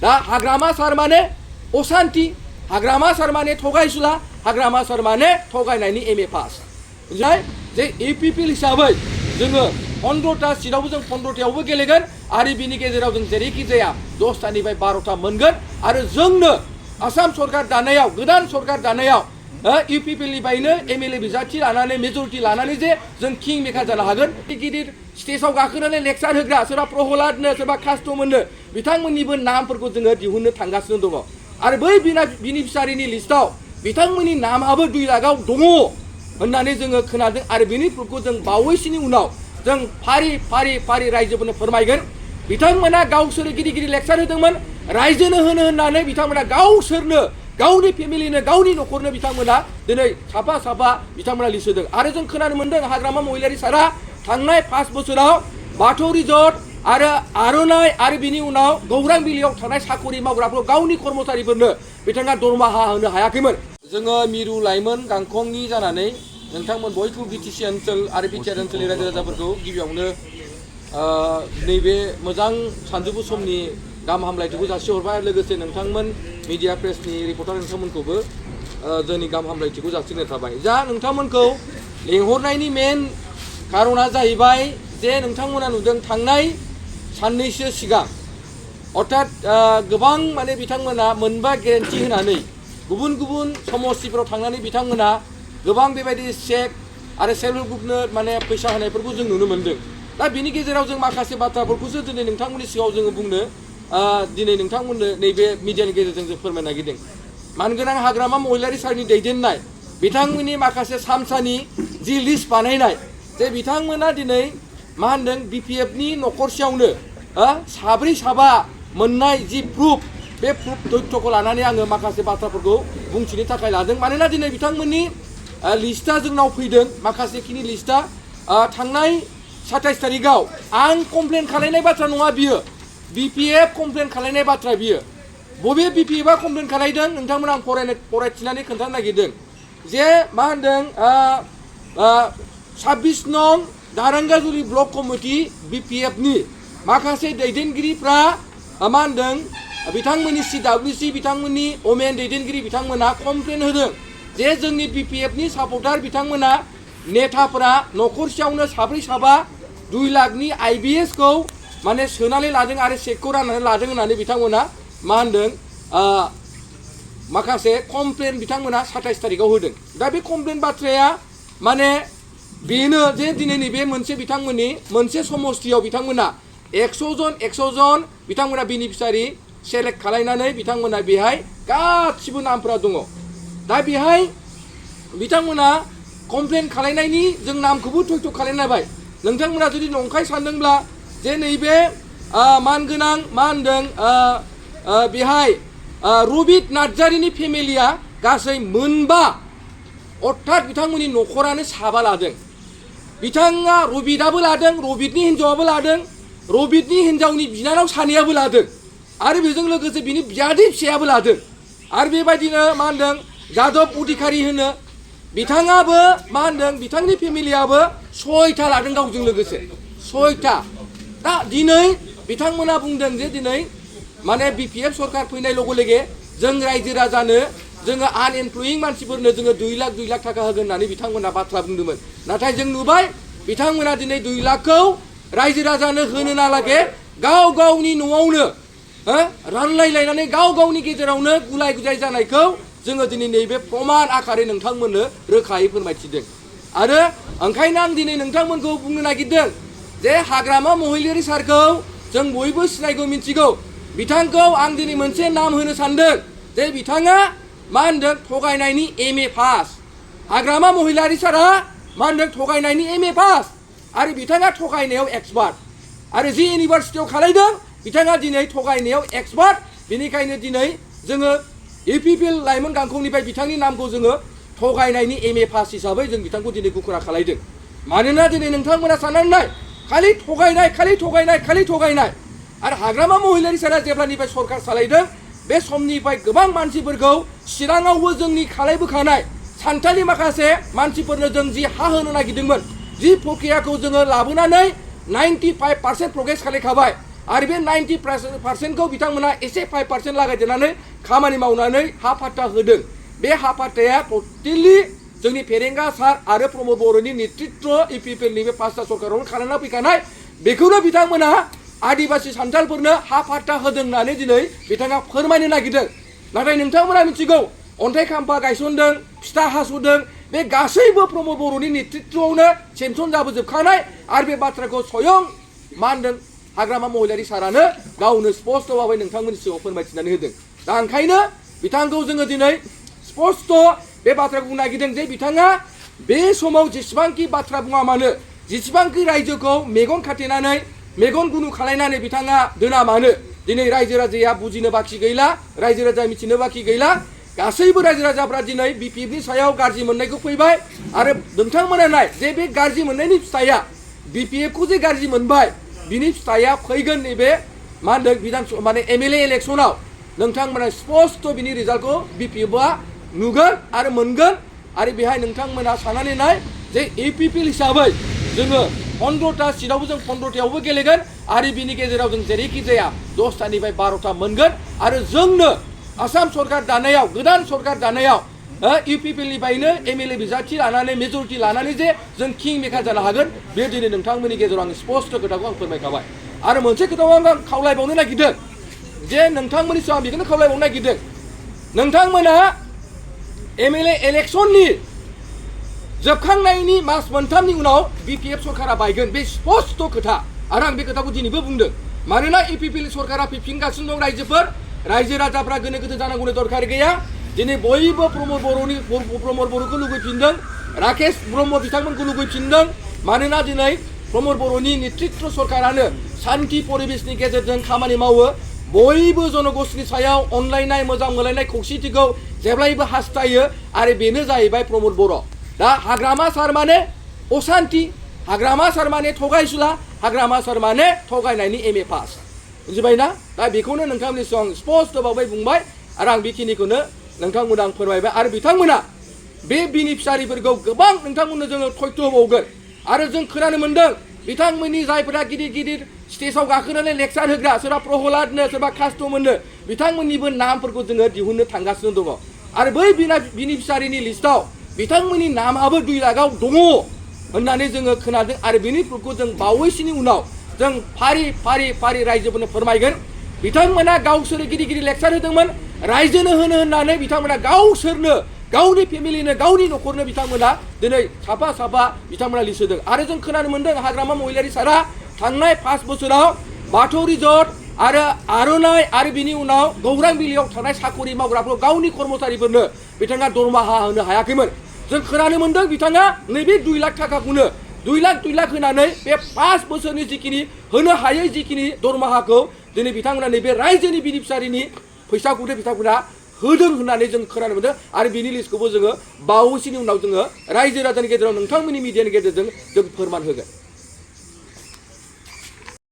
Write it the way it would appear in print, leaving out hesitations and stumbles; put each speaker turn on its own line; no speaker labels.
दा हाग्रामा सार माने असान्ति हाग्रामा सार माने थगायसुला हाग्रामा सार माने थगायनायनि MA पास जाय जे APPL हिसाबै जोङो 15टा सिटआवबो जों 15टायावबो गेलेगोन आरो बिनि गेजेराव जों जेरैखि जाया 10टानिफ्राय 12टा मोनगोन आरो जोंनो आसाम सरकार दानायाव गोदान सरकार दानायाव UPPL निफ्रायनो MLA बिजाथि लानानै मेजरिटि लानानै जे जों किं मेकार जानो हागोन गिदिर स्टेजआव गाखोनानै लेक्सार होग्रा सोरबा प्रहलादनो सोरबा कास्टमोननो बिथांमोननिबो नामफोरखौ जोङो दिहुननो थांगासिनो दङ आरो बै बिनिफिसारिनि लिस्टआव बिथांमोननि नामाबो 2 लाखआव दङ होननानै जोङो खोनादों आरो बेनि प्रुफखौ जों बावैसोनि उनाव जों फारि रायजोफोरनो फोरमायगोन बिथांमोना गावसोर गिदिर लेक्सार होदोंमोन रायजोनो होननानै बिथांमोना गावसोरनो गावनि फेमिलिनो गावनि न'खरनो बिथांमोना दिनै साफा बिथांमोना लिस्ट होदों आरो जों खोनानो मोन्दों हाग्रामा महिलारि सारा थांनाय 5 बोसोराव बाथौ रिजर्ट आरो आर'नाइ आरो बिनि उनाव गौरां बिलियाव थानाय साखरि मावग्राफोर गावनि कर्मचारिफोरनो बिथाङा दरमाहा होनो हायाखैमोन जोङो मिरु लाइमोन गांखंनि जानानै नोंथांमोन बयखौबो BTC ओनसोल आरो बिटिआर ओनसोलनि रायजो राजाफोरखौ गिबियावनो नैबे मोजां सानजौफु समनि गाहाम हामलायथिखौ जासिहरबाय लोगोसे नोंथांमोन मिडिया प्रेसनि रिपर्टार नोंथांमोनखौबो जोंनि गाहाम हामलायथिखौ जासिनाय थाबाय जा नोंथांमोनखौ लेंहरनायनि मेन कारना जाहैबाय जे नोंथांमोना नुदों थांनाय साननैसो सिगां अर्थात गोबां माने बिथांमोना मोनबा गेरेन्टि होनानै गुबुन समस्थिफोराव थांनानै बिथांमोना गोबां बेबायदि चेक आरो सेल्फ हेल्प ग्रुपनो माने फैसा होनायफोरखौ जों नुनो मोन्दों दा बिनि गेजेराव जों माखासे बाथ्राफोरखौसो दिनै नोंथांमोननि सिगाङाव जोङो बुंनो दिनै नोंथांमोननो नैबे मिडियानि गेजेरजों जों फोरमायनो नागिरदों मानगोनां हाग्रामा महिलारि सारनि दैदेननाय बिथांमोननि माखासे सामसानि जि लिस्ट बानायनाय जे बिथांमोना दिनै मा होनदों BPFनि न'खरसेयावनो साब्रै साबा मोननाय जि प्रुफ बे प्रुफ तथ्यखौ लानानै आङो माखासे बाथ्राफोरखौ बुंथिनो थाखाय लादों मानोना दिनै बिथांमोननि लिस्टआ जोंनाव फैदों माखासेखिनि लिस्टआ थांनाय 27 तारिखआव आं कमप्लेन खालायनाय बाथ्रा नङा बियो BPF कमप्लेन खालायनाय बाथ्रा बियो बबे BPFआ कमप्लेन खालायदों नोंथांमोना आं फरायथिनानै खोन्थानो नागिरदों जे मा होनदों 26 नं दारांगाजुलि ब्लक कमिटि BPFनि माखासे दैदेनगिरिफ्रा मा होनदों बिथांमोननि CWC बिथांमोननि ओमेन दैदेनगिरि बिथांमोना कमप्लेन होदों जे जोंनि BPFनि सापर्टार बिथांमोना नेताफोरा न'खरसेयावनो साब्रै साबा 2 लाखनि IBS खौ माने सोनानै लादों आरो चेकखौ राननानै लादों होननानै बिथांमोना मा होनदों माखासे कमप्लेन बिथांमोना 27 तारिखआव होदों दा बे कमप्लेन बाथ्राया माने बेनो जे दिनै नैबे मोनसे बिथांमोननि मोनसे समस्थियाव बिथांमोना 100 जन बिथांमोना बेनिफिसारि सेलेक्ट खालायनानै बिथांमोना बेहाय गासिबो नामफोरा दङ दा बेहाय बिथांमोना कमप्लेन खालायनायनि जों नामखौबो थयथ' खालायनायबाय नोंथांमोना जुदि नंखाय सानदोंब्ला जे नैबे मानगोनां मा होनदों बेहाय रबित नार्जारिनि फेमिलिया गासै मोनबा अर्थात बिथांमोननि न'खरानो साबा लादों बिथाङा रबितआबो लादों रबितनि हिन्जावाबो लादों रबितनि हिन्जावनि बिनानाव सानैयाबो लादों आरो बेजों लोगोसे बिनि बियादै फिसायाबो लादों आरो बेबायदिनो मा होनदों जादब अधिकारी होनो बिथाङाबो मा होनदों बिथांनि फेमिलियाबो 6टा लादों गावजों लोगोसे 6टा दा दिनै बिथांमोना बुंदों जे दिनै माने BPF सरकार फैनाय लोगो लोगो जों रायजो राजानो जोङो आनएमप्लयिं मानसिफोरनो जोङो 2 लाख थाखा होगोन होननानै बिथांमोना बाथ्रा बुंदोंमोन नाथाय जों नुबाय बिथांमोना दिनै 2 लाखखौ रायजो राजानो होनो नालागे गाव गावनि न'आवनो रानलायलायनानै गाव गावनि गेजेरावनो गुलाय गुजाय जानायखौ जोङो दिनै नैबे प्रमान आकारै नोंथांमोननो रोखायै फोरमायथिदों आरो ओंखायनो आं दिनै नोंथांमोनखौ बुंनो नागिरदों जे हाग्रामा महिलारि सारखौ जों बयबो सिनायगौ मिथिगौ बिथांखौ आं दिनै मोनसे नाम होनो सानदों जे बिथाङा मा होनदों थगायनायनि MA पास हाग्रामा महिलारि सारा मा होनदों थगायनायनि MA पास आरो बिथाङा थगायनायाव एक्सपार्ट आरो जि इउनिभार्सिटियाव खालायदों बिथाङा दिनै थगायनायाव एक्सपार्ट बेनिखायनो दिनै जोङो UPPL लाइमोन गांखंनिफ्राय बिथांनि नामखौ जोङो थगायनायनि MA पास हिसाबै जों बिथांखौ दिनै गुखुरा खालायदों मानोना दिनै नोंथांमोना साननानै नाय खालि थगायनाय आरो हाग्रामा महिलारि सारा जेब्लानिफ्राय सरकार सालायदों बे समनिफ्राय गोबां मानसिफोरखौ चिराङावबो जोंनि खालायबोखानाय सानथालि माखासे मानसिफोरनो जों जि हा होनो नागिरदोंमोन जि प्रक्रियाखौ जोङो लाबोनानै 95% प्रग्रेस खालायखाबाय आरो बे 90% बिथांमोना एसे 5% लागायदेरनानै खामानि मावनानै हा फाट्टा होदों बे हा फाट्टाया टटेलि जोंनि फेरेंगा सार आरो प्रमद बर'नि नेतृत्व इउपिपिएलनि बे पाँचथा सरकारावनो खालामना फैखानाय बेखौनो बिथांमोना आदिबासि सान्थालफोरनो हा फाट्टा होदों होननानै दिनै बिथाङा फोरमायनो नागिरदों नाथाय नोंथांमोना मिथिगौ अन्थाइ खाम्फा गायसनदों फिथा हास'दों बे गासैबो प्रमद बर'नि नेतृत्वआवनो सेंसन जाबोजोबखानाय आरो बे बाथ्राखौ स्वयं मा होनदों हाग्रामा महिलारि सारानो गावनो स्पष्ट भाबै नोंथांमोननि सिगाङाव फोरमायथिनानै होदों दा ओंखायनो बिथांखौ जोङो दिनै स्पष्ट बे बाथ्राखौ बुंनो नागिरदों जे बिथाङा बे समाव जेसेबांखि बाथ्रा बुङा मानो जेसेबांखि रायजोखौ मेगन खाथेनानै मेगन गुनु खालायनानै बिथाङा दोना मानो दिनै रायजो राजाया बुजिनो बाखि गैला रायजो राजाया मिथिनो बाखि गैला गासैबो रायजो राजाफ्रा दिनै बिपिएफनि सायाव गाज्रि मोननायखौ फैबाय आरो नोंथांमोना नाय जे बे गाज्रि मोननायनि फिथाइया बिपिएफखौ जे गाज्रि मोनबाय बिनि फिथाइया फैगोन नैबे मा होनदों बिधान माने एमएलए इलेक्सनाव नोंथांमोना स्पष्ट बिनि रिजाल्टखौ बिपिएफआ नुगोन आरो मोनगोन आरो बेहाय नोंथांमोना साननानै नाय जे इउपिपिएल हिसाबै जोङो 15टा सिटआवबो जों 15टायावबो गेलेगोन आरो बिनि गेजेराव जों जेरैखि जाया 10टानिफ्राय 12टा मोनगोन आरो जोंनो आसाम सरकार दानायाव गोदान सरकार दानायाव इउपिपिएलनिफ्रायनो एमएलए बिजाथि लानानै मेजरिटि लानानै जे जों किं मेकार जानो हागोन बे दिनै नोंथांमोननि गेजेराव आं स्पष्ट खोथाखौ आं फोरमायखाबाय आरो मोनसे खोथाखौ आं खावलायबावनो नागिरदों जे नोंथांमोननि सिगां आं बेखौनो खावलायबावनो नागिरदों नोंथांमोना एमएलए इलेक्सननि जोबखांनायनि मास मोनथामनि उनाव बिपिएफ सरकारा बायगोन बे स्पष्ट खोथा आरो आं बे खोथाखौ दिनैबो बुंदों मानोना इउपिपिएल सरकारा फैफिनगासिनो दं रायजोफोर रायजो राजाफ्रा गोनो गोथो जानांगौनि दरखार गैया दिनै बयबो प्रमद बर'खौ लुगैफिनदों राकेश ब्रह्म बिथांमोनखौ लुगैफिनदों मानोना दिनै प्रमद बर'नि नेतृत्व सरकारानो शान्ति परिबेशनि गेजेरजों खामानि मावो बयबो जनगोष्ठीनि सायाव अनलायनाय मोजां मोनलायनाय खौसेथिखौ जेब्लायबो हास्थायो आरो बेनो जाहैबाय प्रमद बर' दा हाग्रामा सार माने अशान्ति हाग्रामा सार माने थगायसुला हाग्रामा सार माने थगायनायनि एमए पास बुजिबायना दा बेखौनो नोंथांमोननि सिगां स्पष्ट भाबै बुंबाय आरो आं बेखिनिखौनो नोंथांमोना आं फोरमायबाय आरो बिथांमोना बे बेनिफिसारिफोरखौ गोबां नोंथांमोननो जोङो थयथ' होबावगोन आरो जों खोनानो मोन्दों बिथांमोननि जायफोरा गिदिर गिदिर स्टेजाव गाखोनानै लेक्सार होग्रा सोरबा प्रहलादनो सोरबा कास्ट'मोननो बिथांमोननिबो नामफोरखौ जोङो दिहुननो थांगासिनो दङ आरो बै बेनिफिसारिनि लिस्टआव बिथांमोननि नामाबो 2 लाखआव दङ होननानै जोङो खोनादों आरो बेनि प्रुफखौ जों बावैसोनि उनाव जों फारि रायजोफोरनो फोरमायगोन बिथांमोना गावसोर गिदिर गिदिर लेक्सार होदोंमोन रायजोनो होनो होननानै बिथांमोना गावसोरनो गावनि फेमिलिनो गावनि न'खरनो बिथांमोना दिनै साफा बिथांमोना लिस्ट होदों आरो जों खोनानो मोन्दों हाग्रामा महिलारि सारा थांनाय 5 बोसोराव बाथौ रिजर्ट आरो आर'नाइ आरो बिनि उनाव गौरां बिलियाव थानाय साखरि मावग्राफोर गावनि कर्मचारिफोरनो बिथाङा दरमाहा होनो हायाखैमोन जों खोनानो मोन्दों बिथाङा नैबे 2 लाख थाखाखौनो 2 लाख होनानै बे 5 बोसोरनि जिखिनि होनो हायै जिखिनि दरमाहाखौ दिनै बिथांमोना नैबे रायजोनि बेनिफिसारिनि फैसाखौनो बिथांमोना होदों होननानै जों खोनानो मोन्दों आरो बिनि लिस्टखौबो जोङो बावैसोनि उनाव जोङो रायजो राजानि गेजेराव नोंथांमोननि मिडियानि गेजेरजों जों फोरमान होगोन